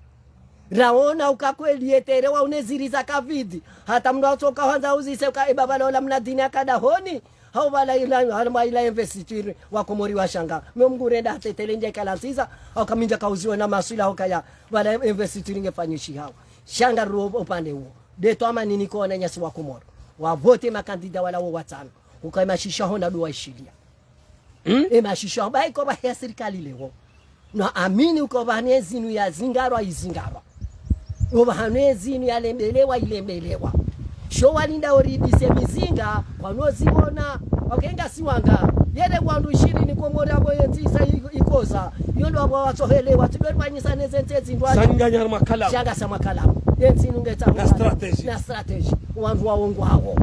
Raona uka kweli ye terrain wa une ziri za kavidi. Hata mndru atsoka hwandza uzise uka eba bala ola mna dini akada honi. Hau bala ila, hau bala ila investiture wa Komori washanga. Mwe mngu renda hatetele ndja ikala nziza, hau kamindja kauziwa na maswila hau kaya, bala investiture nge fanyishihao. Shanga ruo upande uo. Nde twamani niko wananyasi wa Komori. Wavote makandida wala wo watsanu. Uka emashisha ho na dua ishilia. Hmm? Emashisha ho, ba iko ba ya sirikali leo. Na amini uka opvahanu ezi inu yazingarwa, izingarwa. Opvahanu ezi inu yalembelewa, ilembelewa. Sho walinda oribise mizinga, kwanoziwona, wakenga siwanga. Yele wandru ishirini Komori apvo yentsi isa i-, ikoza. Yo ndo apvo watsohelewa, tsidwe twanyisa neze ntsi ezi ndwaji. Sanganya makala. Shanga sa makala. Yentsi inu ngetsa. Na stratégie. Na stratégie. Wandru waongwawo.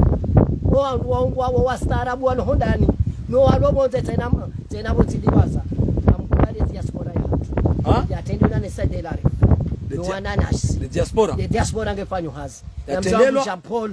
Wandru waongwawo wastaarabu walo hondani. No walo pvondze tsena, tsena pvo tsiliwaza. Amkubali diaspora ya hatru. Ha? Ya tendwe na nesa de la re. Le dia-, no wananyasi. Le diaspora. Le diaspora nge fanyo hazi. Ya na mzangu tendelwa. Jean Paul.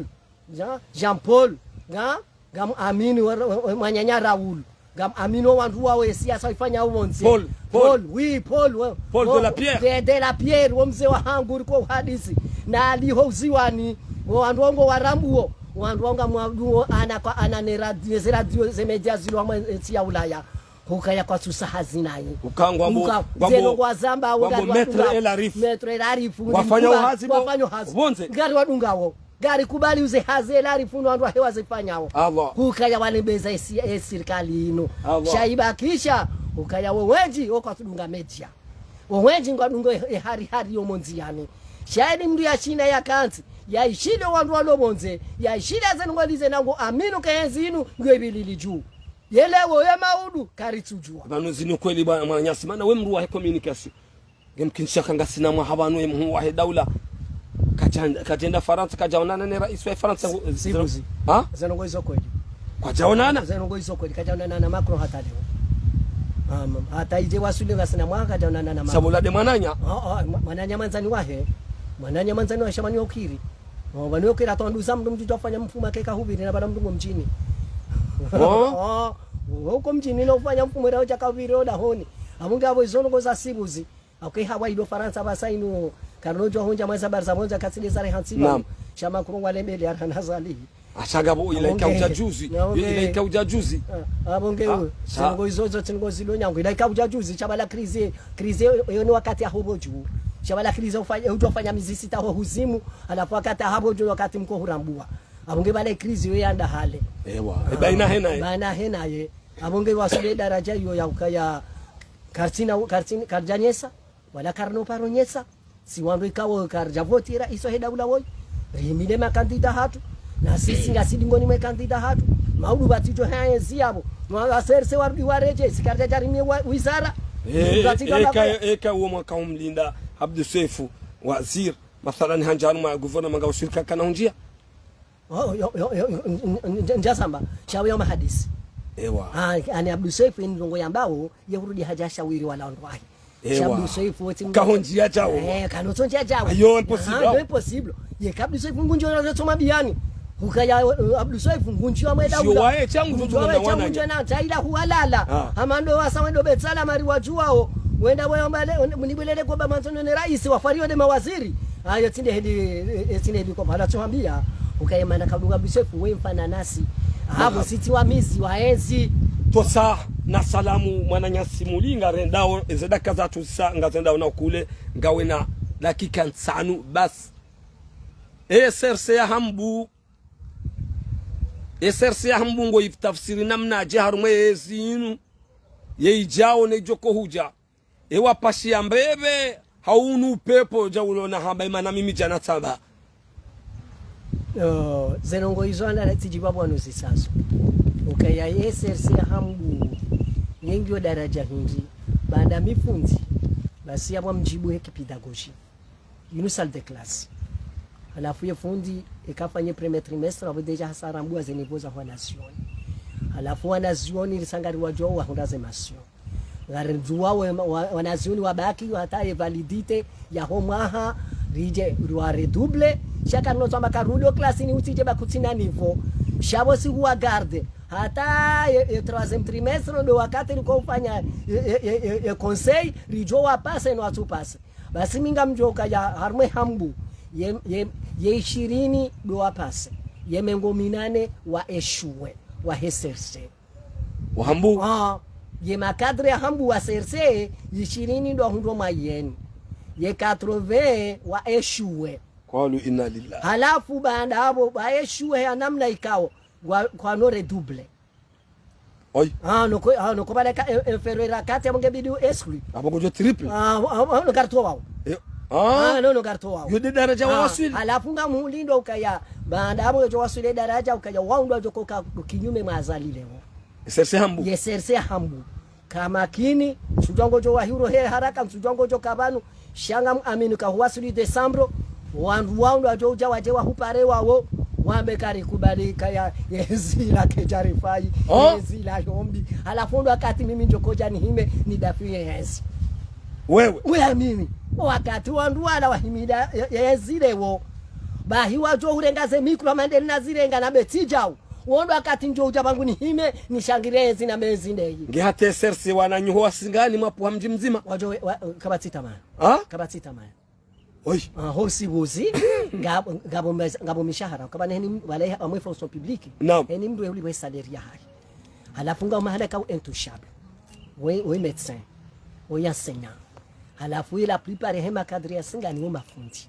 Jean, Jean Paul. Nga, ngam amini wa, wa, wa, mwananya Raoul. Ngam amini wa wandru wawo ye siasa ifanya uwonze. Paul, Paul. Paul, oui, Paul, wa, Paul wa, de la Pierre. De, de la Pierre, wo mze wahangu riko uhadisi. Na aliho uziwani, wo wandru wangu warambuo. Wandru wangu amwaduo ana kwa ana ne radio, ze radio, ze media zilo amwe, eh, ntsi ya Ulaya. Hukaya kwatsusa hazi nayi. Ukangwa mbo, uka-, ngwa mbo, zeno ngwa zamba, ngwa mbo ngari maître wadunga. Elarif. Maître Elarif, wafanya uhazi bo, wafanya uhazi. Pvondze. Ngari wadungawo. Ngari kubali uze hazi Elarif no wandru wahe wazifanyao. Allah. Hukaya walembeza esi-, esirikali inu. Allah. Sha ibakisha, hukaya wo wendji, wo kwatsudunga media. Wo wendji ngwadungo e-, ehari hari yo mondziyani. Sha eni mndru ya shina ya kantsi, ya ishile wandru walo pvondze, ya ishile zenu ngolize nangu aminu ke enzi inu, ngwe bilili juu. Yelewo ye maudu, karitsudjua. Pvanu zinu kweli ba mwananyasi, mana we mndru wahe communication. Ngemkinisha ka ngasina mwaha pvanu ye mhuu wahe daula. Kadjenda, kadjenda Farantsa, kadjaonana ne rais wa Farantsa. Sibuzi. Ha? Zeno ngo izo kweli. Kwadjaonana? Zeno ngo izo kweli, kadjaonana na Macron hata leo. Um, hata idje wasuli ngasina mwaha, kadjaonana na Macron. Sabu la de mwananya? Oh, oh, mwa-, mwananya mwandzani wahe. Mwananya mwandzani wahe sha mani ukiri. Oh, pvanu ukiri hata wanduza mndru mdji tofanya mfumo keka hupviri na bala mndru ngo mdjini. Oh. Oh, uko mdjini na ufanya mfumo era udja kahupviri oda honi. Amunge apvo izo ngo za sibuzi. Akeha wa ido Farantsa pvasa inu, karino djo hundja mweza barza pvondza katsile zare hantsi pvanu. Naam. Sha Macron walembele arhana zali. Ashaga bo ila ika ujajuzi. Naam, ila ika ujajuzi. Ah, apvo nge. Ah, u-, sha- tsingo izo zo, tsingo zilo nyangu. Ila ika ujajuzi, sha bala crise, crise yo, yo ni wakati ya hopvo dju. Sha bala crise ufanya, udjo fanya mizi sita ho huzimu, halafu wakati ya hapvo dju wakati mko hurambua. Apvo nge bala crise yo yanda hale. Ewa. Ah, e baina he naye. Baina he naye. Apvo nge wasule daraja iyo ya ukaya kartsina, kartsina, kardjanyesa. Wala karino paro nyesa, si wandru ikao karidja voti rais wahe daula woyi. Rihimile makandida hatru, na sisi ngasi dingoni mwe kandida hatru. Maudu pvatsidjo haya ezi yapvo. Mwa wa serse warudi waredje, si karidja djarimie wa, wizara. Eh, eka, eka uwo mwaka umlinda Abdou Soefo, waziri, mathalan, handjanu ma gouvernement nga ushirika kana hundjia. Oh, yo, yo, yo, yo, n-, n-, n-, ndjasamba, shawe ya mahadisi. Ewa. Ah, ani Abdou Soefo ini ndrongo yambao, ye hurudi hadja shawiri wala ondrwahi. Ewa. Sha Abdou Soefo, woti mdru kahondjia djawo. Eh, kanotsondjia djawo. Ayo, impossible. Ah, ndo impossible. Ye ka Abdou Soefo ngundjo na tsoma biyani. Hukaya, eh, Abdou Soefo ngundjo wa mwenda ula. Waye changu ngundjo wa wana changu ngundjo na taila huwalala. Ah. Hamando wasa wendo betsala mari wadjuwao. Wenda weyo mbale, mnibelele kwa ba manzo ne raisi, wafariyo nde mawaziri. Ayo tsinde hedi, eh, tsinde hedi kwa pala tsohambia. Ukaye mana kadunga Abdou Soefo, we mfana nasi. Habo sitsi wa mizi, wa enzi. Tosa na salamu, mwananyasi muli, ngarendao, eze dakika zatru sa, ngazendao na ukule, ngawe na dakika ntsanu, basi. E S R C ya Hambu, E S R C ya Hambu ngo itafsiri namnadje harumwa ezi inu, ye idjao ne idjoko hudja. Ewa pashi ya mbebe, haunu pepo dja ulona hamba imana mimi djana tsamba. Oh, ze ndrongo izo anda tsidjiba bwanu zisazo. Ukaya S R C ya Hambu, yengiyo daraja hindri, baanda mi fundi, basi yapvo mdjibu heki pédagogie. Inu salle de classe. Halafu ye fundi, eka fanye premier trimestre, apvo déjà hasarambua ze niveau za wanazioni. Halafu wanazioni, lisangari wadjo wahundra ze mention. Ngari ndzuwa we, wa, wanazioni wabaki, hata ye validité ya ho mwaha, ridje, rwa redouble. Sha karino tsamba karudi o classe ni utsidje ba kutsina niveau. Sha pvo si huwa garde. Hata ye, ye troisième trimestre ndo wakati riko ufanya ye, ye, ye, ye, ye conseil, ridjo wa passer no watsu passer. Basi mi ngamdjo kaya harumwa e Hambu, ye, ye, ye ishirini ndo wa passer. Ye mengo minane wa échouer, wa S R C. Wa Hambu? Ah, ye makadre ya Hambu wa S R C, ishirini ndo wahundro moyenne. Ye quatre-vingts wa échouer. Qalu inna lillahi. Halafu baanda apvo, ba échouer ya namna ikao, wa, kwano redouble. Oi. Ah, noko, ah, noko pvala ka, eh, inférieur ya quatre, apvo nge bidi u exclu. Apvo kudjo triple. Ah, ah, ah, no karto wao. Eh, ah. Ah, no, no karto wao. Yo nde daraja wa waswili. Halafu ngamlindo ukaya. Baanda apvo yo waswili daraja ukaya, wao ndo wadjo koka kinyume mwa Azali leo. S R C Hambu. Ye S R C Hambu. Kamakini, ntsudjua ngodjo wahiro he haraka, ntsudjua ngodjo ka pvanu, sha ngamwamini ka huwaswili décembre, wandru wao ndo wadjo udja wadje wahupare wawo, wambe kari kubali kaya, yezi la kedjarifayi, oh, yezi la yombi. Halafu ndo wakati mimi ndjo kodja nihime, nidafi yezi. Wewe? Wewe mimi. Wakati wandru wala wahimida ye, yezi lewo. Bahi wadjo urenga ze micro mandeli na zirenga na betsi djao. Wo ndo wakati ndjo udja pvangu nihime, nishangire yezi na mezi ndeyi. Nge hata S R C wananyaho wa Singani mwapuha mdji mdzima. Wadjo we, wa, kapvatsi tamaya. Ha? Kapvatsi tamaya. Oi. Ah, ho si buzi, nga, ngapvo mez-, ngapvo mishahara. Kapvana heni, wala ha, amwe fonction publique. Naam. Heni mndru ye ulipvwa e salaire yahahe. Halafu nga mahala ka u intouchable. We, we médecin. We enseignant. Halafu ye la plupart he makadre ya Singani wo mafundi.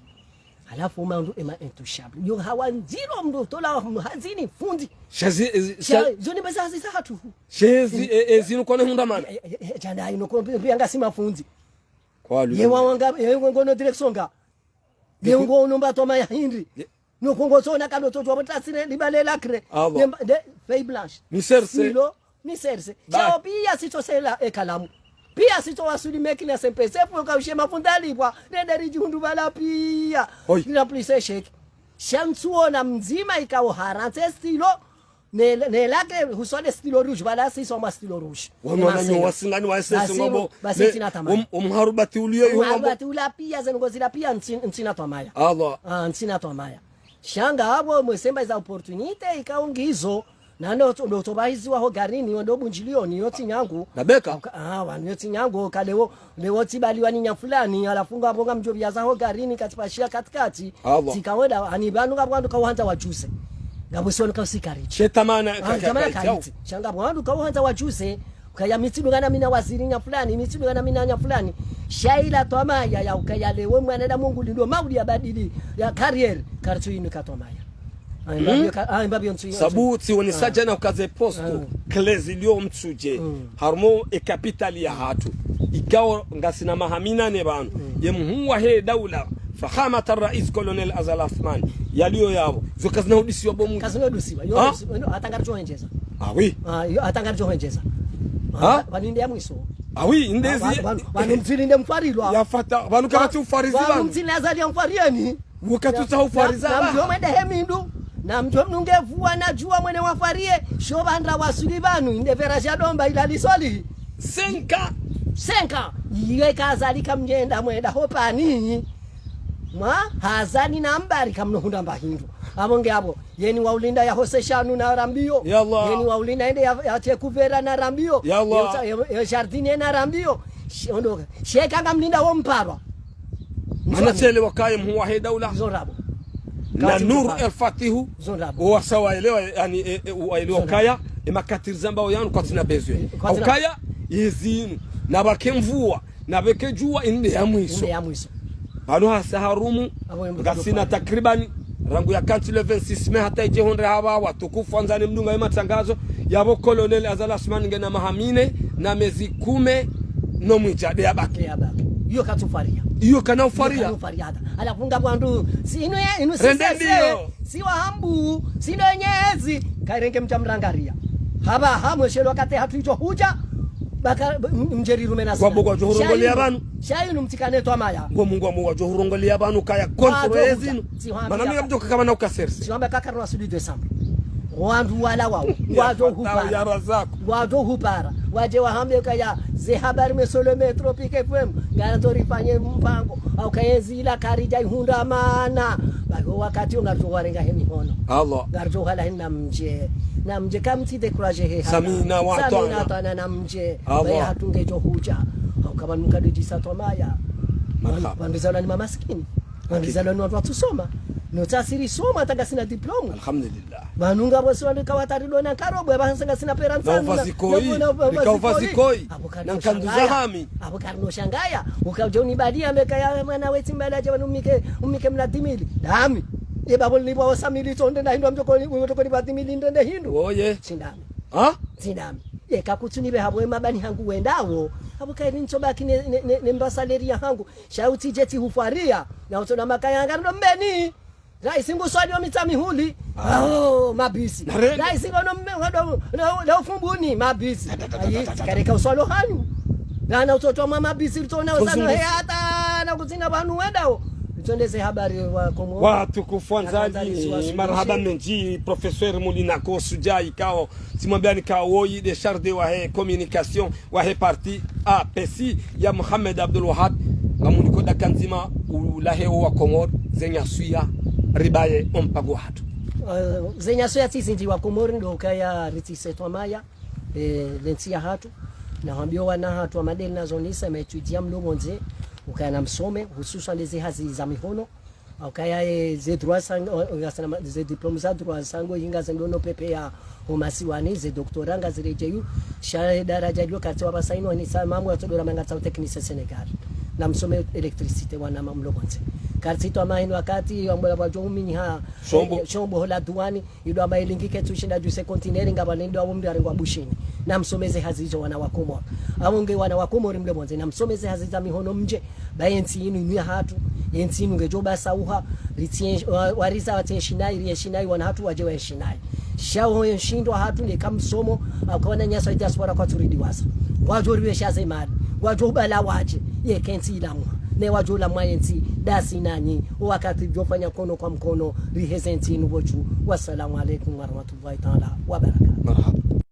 Halafu mndru ema intouchable. Yo hawa ndziro mndru tola hazini fundi. Sha zi, zi, sha, sha, zo ni baza hazi za hatru. Sha zi, e, e, zinu kone hundra mana. E, e, e, djanda inu kono pia nga si mafundi. Kwa lu. Ye wa wanga, ye ngono direction nga. Ye ngono mba toma ya hindri. Ye. No kongo sona kando to jwa tasire libale lacre. Ah bon. Ye mba, de, feuille blanche. Ni S R C. Stylo. Ni S R C. Ba. Shao pia sitso sela e kalamu. Pia sitso waswili meki na S N P S F, uka ushe mafundi alipvwa. Nende ridjihundru pvala pia. Oi. Ni remplacer chèque. Sha ntsuona mdzima ikao harantsi stylo. Ne, ne lacre huswa nde stylo rouge, pvala siswa mwa stylo rouge. Wanu wananyaho wa Singani wa S S ngapvo. Basi ntsina tamaya. Om-, omharu bati uliyo yo ngapvo. Omharu bati ula pia, ze ndrongo zila pia ntsi-, ntsina tamaya. Allah. Ah, ntsina tamaya. Sha ngapvo mwe semba za opportunité, ikao ngizo. Na ndo, ndo topvahiziwa ho garini, ndo bundjilioni, yo tsi nyangu. Na beka? Uka, ah, wanu yo tsi nyangu, ka lewo, lewo tsibaliwa ni nya fulani, halafu ngapvo ngamdjo pvia za ho garini, katsipashia katikati. Allah. Tsikawenda, ani pvanu ngapvo wandru ka uhandza wadjuze. Ngapvo si wanu ka usikarichi. She tamana, ah, ka, ka, tamana ka, kaitsi. Sha ngapvo wandru ka uhandza wadjuze, ukaya mi tsidungana mi na waziri nya fulani, mi tsidungana mi na nya fulani. Sha ila tamaya ya ukaya lewo mwanadamu ngulindo mauli ya badili, ya carrière, karitsu inu ka tamaya. Ah, mbapvi yo ka-, ah, mbapvi yo ntsu-, sabu tsi woni sa djana ukaze posto, ah, clé zilio Mitsudje, mm, harumwa e capitale ya hatru. Ikao ngasina maha minane pvanu. Mm. Ye mhuu wahe daula, Fahamat al-Rais Colonel Azali Assoumani, yaliyo yapvo. Zo kazina hudisiwa bo mndru. Kazina hudisiwa. Yo, ah? Hudisiwa, no, hata ngaridjo hwendjeza. Ah, oui. Ah, yo, hata ngaridjo hwendjeza. Ah? Ah, pvanu nde ya mwiso. Ah oui, ndezi. Pvanu, pvanu, pvanu mdzini nde mfarilwa. Ya fata, pvanu kapvatsi ufarizi pvanu. Pvanu mdzini Azali ya mfariyeni. Wakati utsaha ufariza na, na mdjuwe mwende he mindu. Na mdjuwe mnunge vua na djuwa mwene wafariye. Sho pvandra wasuli pvanu, inde vera dja domba ila lisoli. Senka. Senka. Iye ka Azali kamdjenda mwenda hopvani. Mwa hazani na mbari kamnohundra mba hindru. Apvo nge apvo. Yeni wa ulinda ya hose shanu na rambiyo. Ya Allah. Yeni wa ulinda ende ya, ya tekuvera na rambiyo. Ya Allah. Ya, ya, ya jardinier na rambiyo. Shi-, ondoka. Sheka ngamlinda wo mparwa. Mana tsele wakaye mhuu wahe daula. Zo ndrabo. Na Nuru El Fatihu. Zo ndrabo. Wasa waelewa, yani, e, e, waelewa kaya, e makatiri zambao yanu kwatsina bezwe. Kwatsina. Ukaya, yezinu. Na pvake mvua, na pveke djuwa inde ya mwiso. Inde ya mwiso. Pvanu hasa harumwa, ngasina takribani, rangu ya kanti le vingt-six mai hata idje hondre hapva, watukufu wandzani mdunga ye matangazo, yapvo Colonel Azali Assoumani ngena maha mine, na mezi kume, no mwidja, nde ya baki. Nde ya baki. Iyo katsu ufariya. Iyo kana ufariya. Iyo kana ufariya hata. Ala kunga pvandru, si inu ye, inu si rende sese, ndiyo. Si wa hambu, si ndo nyezi, kairenge mdja mrangariya. Hapva, ha mweshelo wakati hatru idjo hudja, baka, m-, mdjeri rume na sina. Ngwambo ngwadjo hurongoleya pvanu. Sha inu mtsikane twamaya. Ngo Mungu wambo ngwadjo hurongoleya pvanu kaya contrôle zinu. Mana mi ngamdjo kaka pvana ukaserse. Tsiwamba kaka rwa sudi décembre. Wandru wala wao. Ngwadjo hupara. Ngwadjo hupara. Wadje wahambe kaya ze habari mesole me Tropic F M. Ngana tori fanye mpango. Au kaya zila karidja ihundra mana. Baho wakati ngaridjo warenga he mihono. Allah. Ngaridjo hala hena mdje. Na mdje kamtsi décourager he hana. Samina wa atwana. Samina wa atwana na mdje. Allah. Baye hatru ngedjo hudja. Au kama mkadidjisa twamaya. Marhaba. Wandru zalwa ni mamasikini. Wandru zalwa ni wandru watsusoma. No tsasiri soma hata ngasina diplôme. Alhamdulillah. Pvanu ngapvo si wandru kawatsari dona nkarobwe, pvanu ngasina pera ntsanu. Na uvazi koi. Na, na, na, na uvazi koi. Apvo karino shangaya. Na nkandu za hami. Apvo karino shangaya. Ukaudja unibaliya meka ya mwana wetsi mbala dje pvanu umike, umike mna dix mille. Dami. Ye babo nipva osa mili tsonde na hindru mdjoko ni, mdjoko ni pva dix mille ndo nde hindru. Oye. Tsi ndami. Ha? Tsi ndami. Ye kakutsu nipve hapvo emabani hangu wendao. Apvo kairi ntso baki ne, ne, ne, ne mba salaire ya hangu. Sha utsidje tsi hufariya. Na utsona makaya ngari ndo mbeni. Raisi ngu swali wa Mitsamihuli. Ah. Oh, mabisi. Na rende. Raisi ngono mme-, ngono, na, na Ufumbuni, mabisi. Ayi, kareka uswalo hanyu. Na, na utsotwa mwa mabisi, utsona usano he hata, na kutsina pvanu wendao. Utsondeze habari wa Komoro. Watukufu wandzani, marahaba mendji, Professeur Moulinako Soudja ikao. Tsimwambiani ka woyi nde chargé wahe communication wahe parti A P C ya Mohamed Abdul Wahab, ngamuniko dakika ndzima ulahe wo wa Komori, ze nyaswiya ribaye ompango wahatru. Eh, ze nyaswiya tsi zindji wa Komori ndo ukaya ritsise twamaya, eh, le ntsi yahatru. Na hwambiyo wana hatru wa madeli na zonisa, ma étudiants mlo pvondze, ukaya na msome, hususwa nde ze hazi za mihono. Ukaya, eh, ze droit sango, eh, ngasina ma-, ze diplôme za droit sango, inga zendo no pepe ya ho masiwani, ze doctorat ngaziredjeyu, sha daraja lilo kartsi wapvasa inu ni sa mambo ya todora manga tsa technicien Sénégal. Na msome électricité wana ma-, mlo pvondze. Kartsi twamaya inu wakati, wambola pvwadjo uminyi ha, shombo. Eh, shombo ho la douane, ido amba ilingi ketsu shinda djuse conteneur ngapvo nendo abo mbi arengwa Bushini. Na msome ze hazi izo wana wa Komoro. Abo nge wana wa Komoro mlo pvondze. Na msome ze hazi za mihono mdje. Ba yentsi inu inu yahatru. Yentsi inu ngedjo basa uha. Ritsi en-, wa-, warisa watsi enshi nayi, ri enshi nayi, wana hatru wadje wa enshi nayi. Sha wo enshindwa hatru neka msomo, akawana nyasa diaspora kwatsu ridiwaza. Wadjo riwesha ze mali. Wadjo ubala wadje. Ye kentsi ilamuha. Ne wadjo lamwa yentsi. Dasi nanyi. Wakati djofanya kono kwa mkono. Riheze ntsi inu pvo dju. Wassalamu alaikum warahmatullahi. Warahmatullahi taala wabarakatuh. Marahaba.